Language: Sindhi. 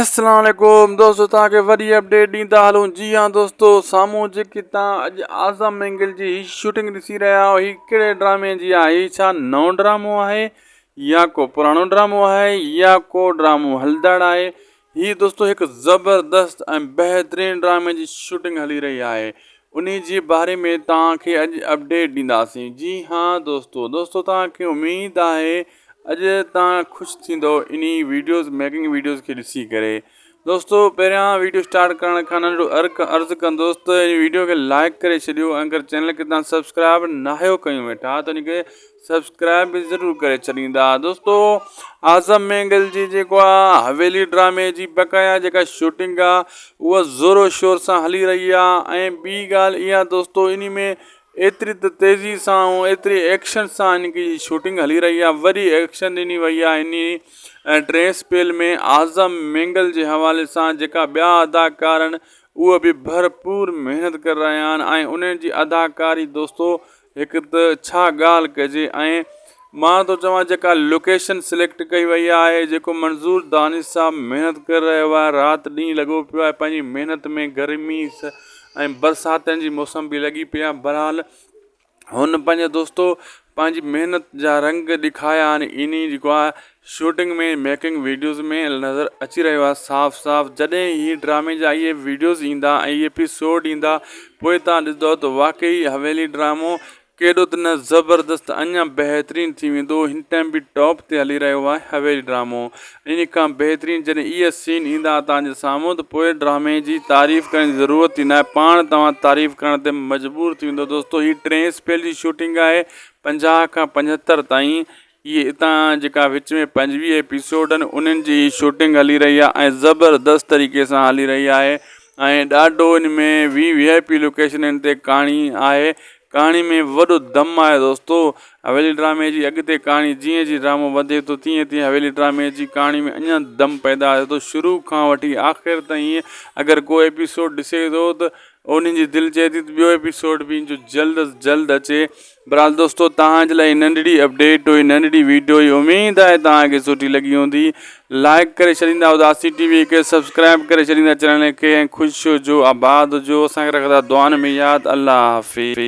السلام عليڪم دوستو توهان کي وڏي اپڊيٽ ڏيندا هلون جي ها دوستو سامهون جيڪي توهان اڄ اعظم مينگل جي هي شوٽنگ ڏسي رهيا آهيو هي ڪهڙي ڊرامي جي آهي هي ڇا نئون ڊرامو آهي يا ڪو پراڻو ڊرامو آهي يا ڪو ڊرامو هلندڙ آهي هي دوستو هڪ زبردست ۽ بهترين ڊرامي جي شوٽنگ هلي رهي آهي انهي جي باري ۾ توهان کي اڄ اپڊيٽ ڏينداسين جي ها دوستو دوستو توهان کي اميد آهي اڄ توهان خوش ٿيندو انهي ويڊيوز ميڪنگ ويڊيوز کي ڏسي ڪري دوستو پهريان ويڊيو اسٽارٽ ڪرڻ کان ننڍڙو عرض ڪندوس ته ان ويڊيو کي لائڪ ڪري ڇڏيو ۽ اگر چينل کي توهان سبسڪرائب ناهيو ڪيون ويٺا ته ان کي سبسڪرائب به ضرور ڪري ڇڏيندا دوستو اعظم مينگل جي جيڪو آ حويلي ڊرامي جي بقايا جيڪا شوٽنگ آ اها زور و شور سان هلي رهي آ ۽ ٻي ڳالهه اها دوستو انهي ۾ ايتري ته تيزي سان ۽ ايتري ايڪشن سان ان جي شوٽنگ هلي رهي آهي وڏي ايڪشن ڏني وئي آهي انهي ٽئين اسپيل ۾ اعظم مينگل جي حوالي سان جيڪا ٻيا اداڪار آهن اهي به ڀرپور محنت ڪري رهيا آهن ۽ انهن جي اداڪاري دوستو هڪ ته ڇا ڳالهه ڪجي ۽ مان ٿو چوان جيڪا لوڪيشن سليڪٽ ڪئي وئي آهي جيڪو منظور دانش صاحب محنت ڪري رهيو آهي رات ڏينهن لڳو پيو آهي پنهنجي محنت ۾ گرمي ۽ برساتن جي موسم به لڳي پئي آهي بهرحال هن پنهنجي دوستو پنهنجي محنت جا رنگ ڏيکايا آهن انهي جيڪو آهي شوٽنگ ۾ ميڪنگ ويڊيوز ۾ نظر اچي رهيو آهي صاف صاف جڏهن هي ڊرامي جا اهي ويڊيوز ايندا ۽ اهي ايپيسوڊ ايندا پوء تان ڏسندو ته واقعي حويلي ڊرامو ڪيڏو ته نه زبردست اڃا بهترين ٿي ويندو هن ٽائيم به ٽاپ تي هلي رهيو آهي حويلي ڊرامو ان کان بهترين جڏهن اهي سين ايندا توهان جي سامهون ته پوء ڊرامي جي تعريف ڪرڻ جي ضرورت ئي ناهي پاڻ توهان تعريف ڪرڻ تي مجبور ٿي ويندو دوستو هي ٽئين اسپيل جي شوٽنگ آهي 50 کان 75 تائين اهي اتان جيڪا وچ ۾ 25 ايپيسوڊ آهن انهن جي شوٽنگ هلي رهي آهي ۽ زبردست طريقي سان هلي رهي آهي ۽ ڏاڍو ان ۾ وي وي آء پي لوڪيشن تي ڪهاڻي آهي ڪهاڻي ۾ وڏو دم آهي دوستو حويلي ڊرامي جي اڳتي ڪهاڻي جيئن جيئن ڊرامو وڌي ٿو تيئن تيئن حويلي ڊرامي جي ڪهاڻي ۾ اڃا دم پيدا ٿئي ٿو شروع کان وٺي آخر تائين اگر ڪو ايپيسوڊ ڏسي ٿو ته انهن جي دل چئي ٿي ته ٻيو ايپيسوڊ به ان جو جلد از جلد اچي بھرحال دوستو توهان جي لاء ننڍڙي اپڊيٽ هئي ننڍڙي ويڊيو هئي اميد آهي توهان کي سٺي لڳي هوندي لائڪ ڪري ڇڏيندا اداسي ٽي وي کي سبسڪرائب ڪري ڇڏيندا چينل کي ۽ خوش هجو آباد هجو اسان کي رکندا دعائن ۾ ياد الله حافظ.